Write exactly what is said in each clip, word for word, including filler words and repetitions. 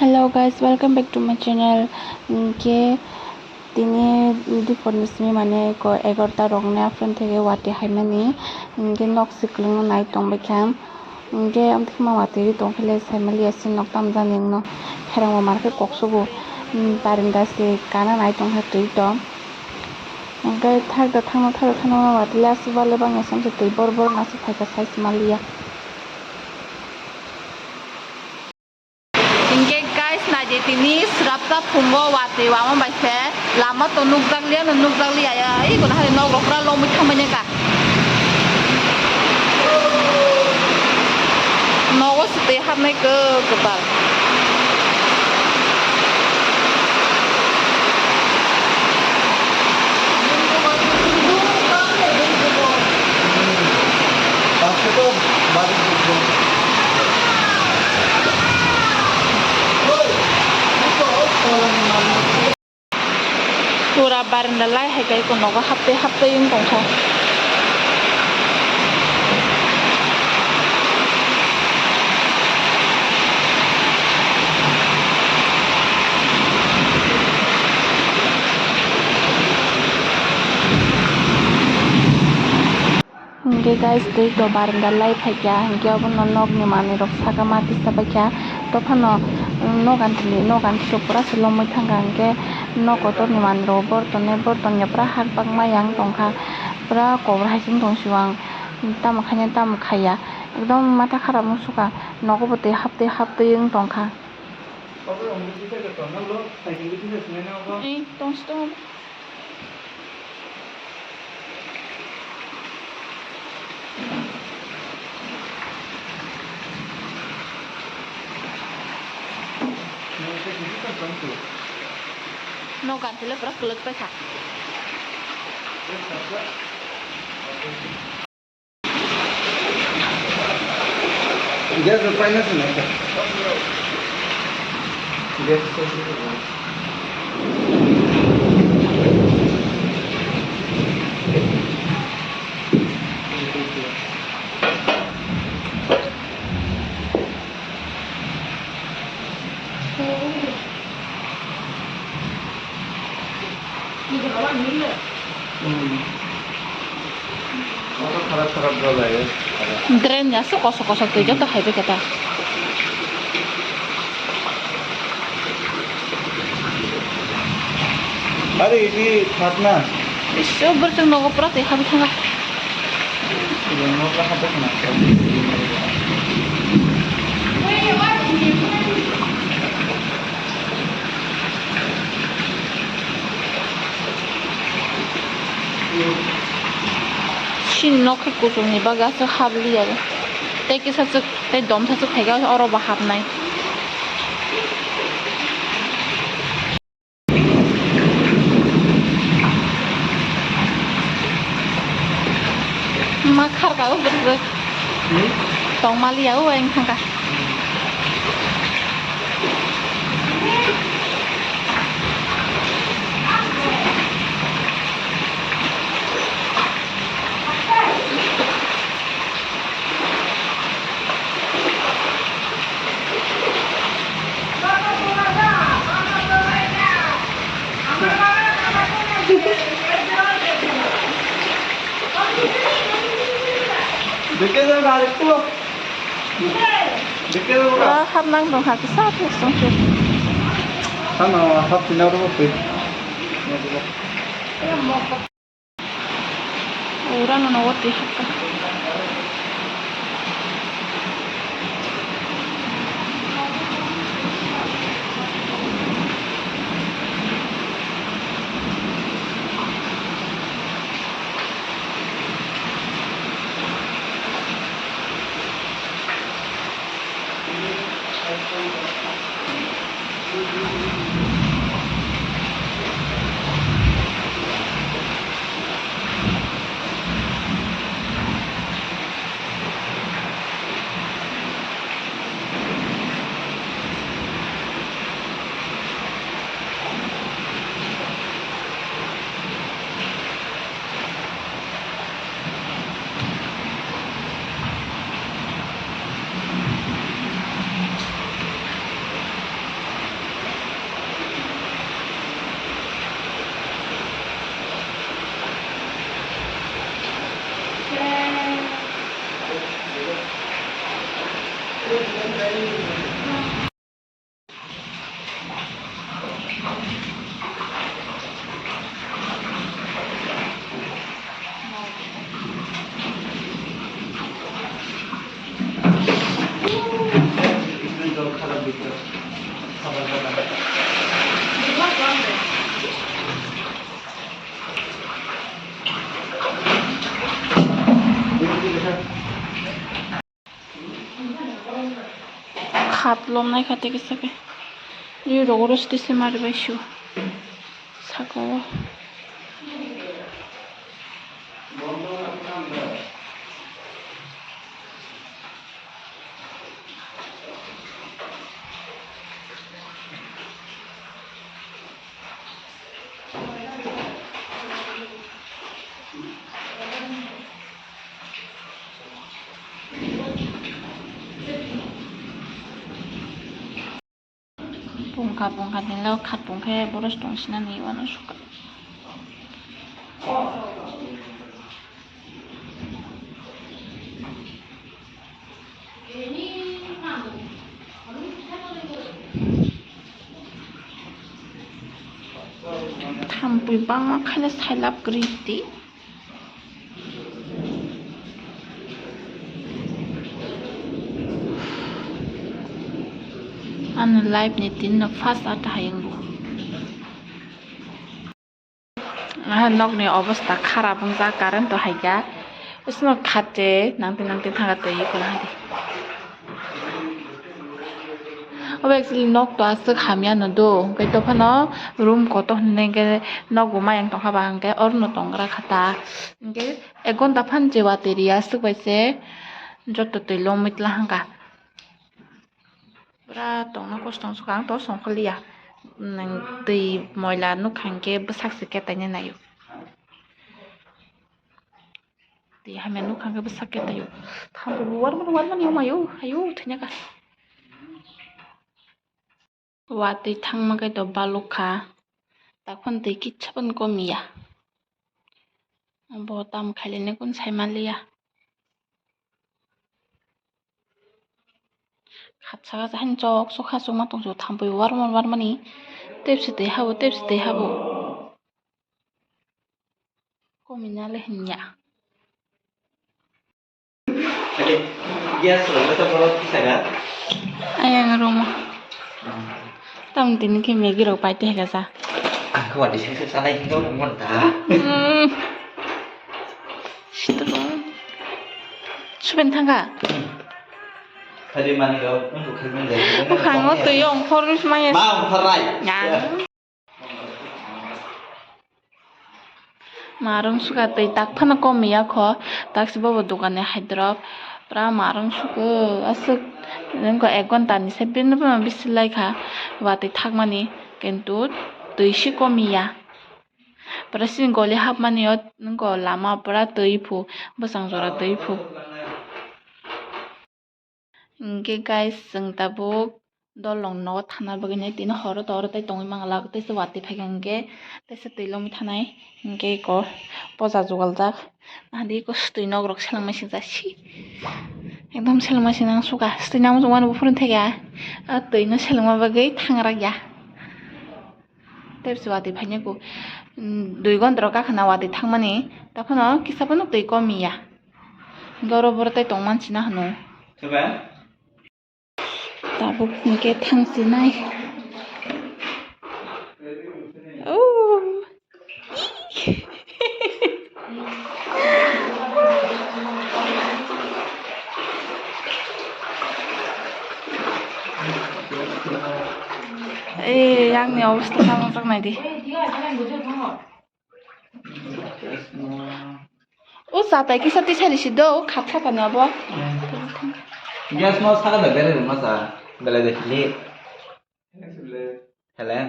Hello guys, welcome back to my channel. Hwnkhe tini duphurni simi mane ko egarota rokni aphuru theke watwi haimani, hwnkhe nok swkang nai tongbaikha, hwnkhe amtwkhma watwi ri tongphile saimaliya se nok tamjani wngno kherangbo markhe koksugo, barinda se kana nai tongkha twi to. Hwnkhe thakda thangno thakda thangno watwi le aswk bale bangya samsa twi bor bor no aswk phaikha sai se maliya. Hwnkhe guys, naidi tini swrapsa phungo watwi wama bai se lama to nukjakliya no nukjakliya ya, iko nahari nok rok pura lomwi thangmani ka. Nogo se twi hapnai kwtal. Pura baranda lai hai khe eko nogo haptwi haptwi wng tongkha. Hwnkhe guys, twi to baranda lai phaikha, hwnkhe obono nokni manwirok saka ma tisa paikha. Tophano nok antini, nok anti rok pura se lomwi thangkha, hwnkhe nok kotorni manwirok bortoni, bortoni pura hak bakmaya wng tongkha, pura kobor hai se wng tong sio ang, tamo khaina tamo khaiya, ekdom matha kharap wng sukha, nogo bo twi haptwi haptwi wng tongkha. Ei, tongsi tongo. Nok antile pura kwlwk paikha. Gas rok paina se nai kha. Gas rok paina se nai kha. Hmm. Motor kharap kharap jalayo. Drain ya se kosok kosok twi joto hai bai khe ta. Are ini khatna. Isu, borok chwng nogo pura twi habwi thangkha. Chini nok khe kuchukni bagwi aswk habliya. Tei kisa swk, tei domsa swk phaikha oro bo hapnai. Ma kharka o bwswk. Hmm? Tongmaliya o ang thangkha. Pura hapnang tongkha kisa khe songkhe. Ano hapchina oro twi. Ura no nogo twi hakka. Khat lomnai kha tei kisa khe. Ri rogo rosti se mari bai sio. Saka o. Pungkha pungkha ni lo khat pungkhe boros tong sinani wano sukha. Thampui bangma khaina sailap kwrwi di. Ani life ni tin no first ata hayung bo. Ah, nokni obostha kharap wngjak, current o hai kha. Usno khate nangtwi nangtwi thangkha twi khuna hai di. Obo actually nok to aswk hamya no do, hwnkhe dophano room kotor hinwi hwnkhe nok bo mayang tongkha ba, hwnkhe oro no tongra kha ta. Hwnkhe ek ghonta phan je watwi riya aswk bai se joto twi lomwi tla hwnkha. Pura tongna kosto wngkha, ang to songkha liya. Nang twi moila nukha hwnkhe bwsak se ketaina naio. Twi hamya nukha hwnkhe bwsak ketaio. Thambo bo warmani warmani wngmaio, ayo thwina kha. Watwi thangma khe to baluk kha. Takhon twi kisa phano komiya. Bo tamo khailini kun sai manliya. Khatsa khatsa haino chok chok kha chukma tongso thampui warman warmani tepsi twi habo tepsi twi habo. Komina le hinya. Gas rok le to borok kisa ga. Ayang room. Tam tini khe Maggie rok pai te hega sa. Ang khe wadi sengse sanai hingo mon ta. Hmm. Sito. Suben thanga. Khadi mani rok nung bukhai mung jai. Bukhang o twi ong phor mis maya. Ma ong phor rai. Ya. Marung suka twi tak phano komiya kho, taksi bobo dukani haidrop pura marung sugo aswk. Nungkha ek ghonta ni se bini bisi lai kha watwi thakmani, kintu twi se komiya. Pura sini goli hapmani o nungkha lama pura twi phu, bwsang jora twi phu. Hingke guys, chwng tabuk dolong nogo thana bagwi nai tini horo to oro tei tongwi mangla, tei se watwi phaikha hingke tei se twi lomwi thanai hingke eko poja jugaljak. Nahadi eko swtwi nok rok selengmai singsa si ekdom selengmai sina ang suka swtwi nang mujung mani buphuru thaiga ah twi no selengma bagwi thangra ya. Tei se watwi phainai bo, mm, dui ghonta rok kakhna watwi thangmani, tei phano kisa phano twi komiya. Hingke oro boro tei tongman sina hwno. Tabuk hingke thang sinai. Oh. Eh, yang ni obostha tamo tak nai di. O satai kisa tisari si do, khat sakani abo. Gas no saka da bere ma sa, bele de hili. Hele,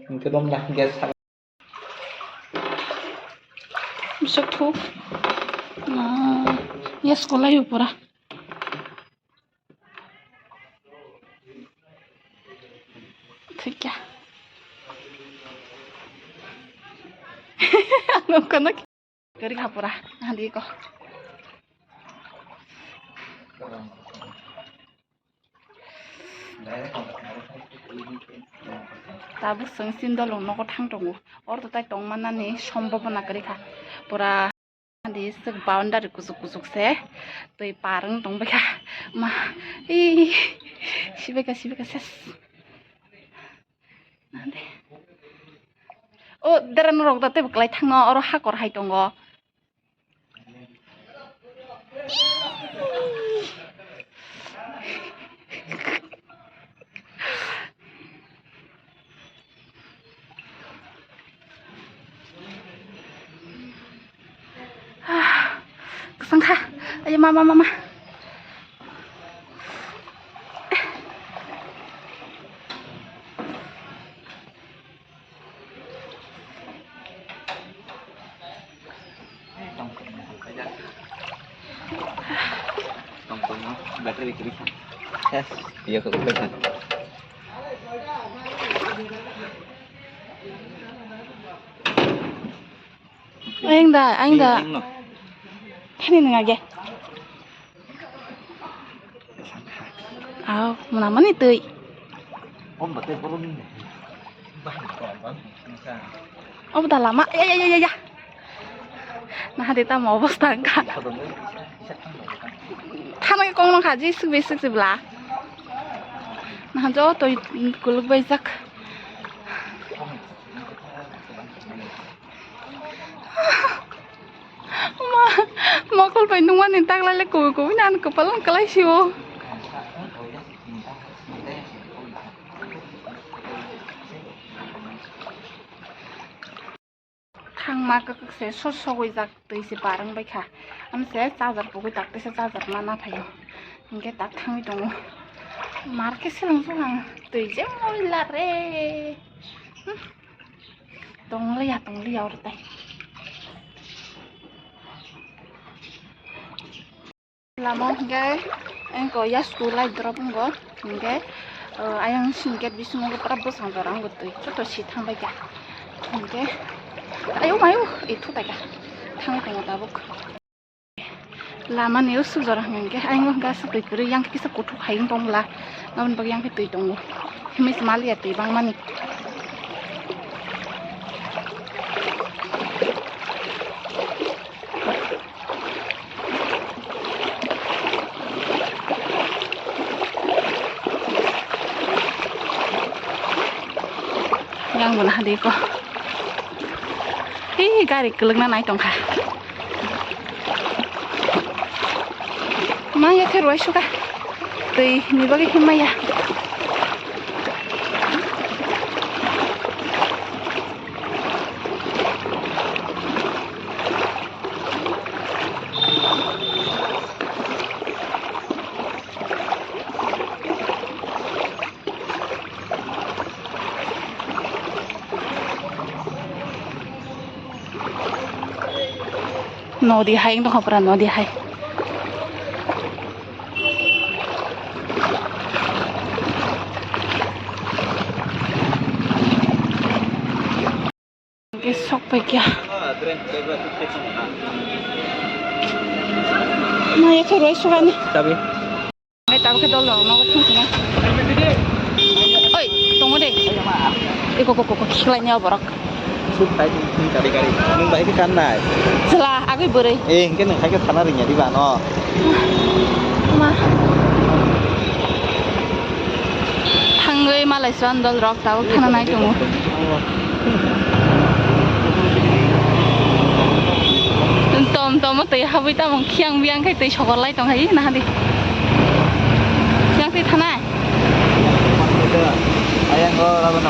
hingke dom da gas saka. Bisa thuk. Ah, yes, kolai pura. Thikya. Ano kono kari khapura. Hadi ko. Tabuk chwng chini dolong nogo thang tongo. Oro to tai tongmanani sombobona kwrwi kha. Pura di swk boundary kuchuk kuchuk se twi par wng tong baikha. Ma, ee, Sibeka, sibeka, ses. Nade. O, dera norok da tebo kwlai thangno, oro hakor hai tongo. Kwsang kha. Ayo, ma, ma, ma, ma. Tong tong no, battery battery kha. Yes, iya kok kha. Aing da, aing da. Aing no. Thani nang age. Aw, muna mani twi. Obo da lama. Ya, ya, ya, ya, ya. Nah, di tamo obostha wngkha. Thana khe kong nangkha, jisik bisik sibla. Nah, joto kuluk baijak. Ma, mokol bai nungmani taklai le kubui kubui nang kwpal wng kwlai sio. Thangma kwk se sot sogwi jak twi se barwng bai kha. Am se charger pogwi tak twi se charger ma na phaio. Hinkhe tak thangwi tongo. Mar khe swrwng swrwng twi je moi la re. Hmm. Tong liya, tong liya oro tai. Lama hinkhe engko yasku light drop wngo hinkhe, uh, ayang singket bisingo pura bwsang jora wngo twi joto si thangbai kha hinkhe. Ayo mayo ithu tai kha thangwi tongo tabuk. Lama ni usuk jora hwnka hinkhe ayang gas twi kwrwi yang kisa kuthuk hai wng tongla aboni bagwi yang khe twi tongo himwi se maliya twi bangmani. Yang bo nahadi ko. Hi gari kwlwkna nai tongkha. Maya khe ruai suka. Twi ni bagwi khe maya. Nodi hai wng tongkha pura, nodi hai. Hingke sok pai kya. Maya khe roi sugani. Tabi. Ngai tabuk khe dol rok nogo thung thung. Oi, tongo de. Iko ko ko ko khlai nya borok. Suk tai thung thung kari kari. Nung bai khe kan nai. Chwla agwi bwrwi. Eh, hingke nung hai khe thana ringya diba no. Ma. Thangwi malai suan dol rok tabuk thana nai tongo. Tom tom twi habwi tamo khiang biang khai twi sogor lai tong hai nahadi. Khiang twi thanai. Ayang go rabo na.